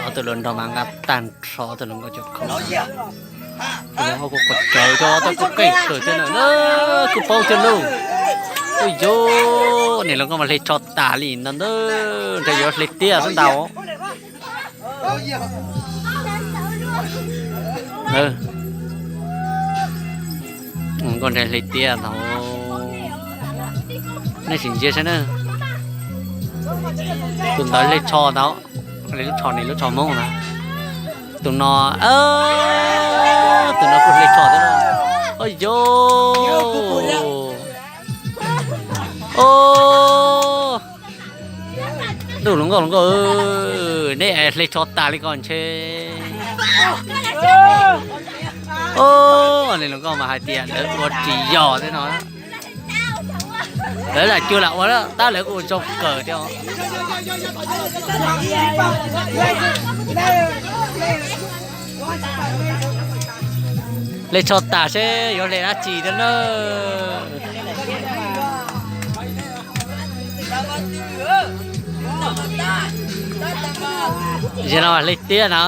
Ob tug hluas nraug mas nqa tag nrho, ob tug hluas nkauj cov khoom. Tus hluas nkauj kuj qhov cawv cov tau kuj qeej kawg thiab na, kuj paub thiab lauj. Ua yog niam hluas nkauj mas hle tsho tas li no ntag, ntshe yuav hle tiag xwb ntag. Nkauj ntshe hle tiag ntag. Nej sim ntsia saib na. Tus ntawd hle tsho ntag, hle lub tsho, niam lub tsho Hmoob ntag. Tus no, tus no kuj hle tsho thiab. Ua yog, o, ntuj hluas nkauj, hluas nkauj, neb hle tsho tas li ko ntshe. O, niam hluas nkauj mas hais tias lawv ua tsis yog thiab no. Lawv lam cuag lam ua, tab lawv kuj ua zoo kawg thiab. Hle tsho tas seb yuav hle dab tsi thiab na. Zaum no hle tiag no.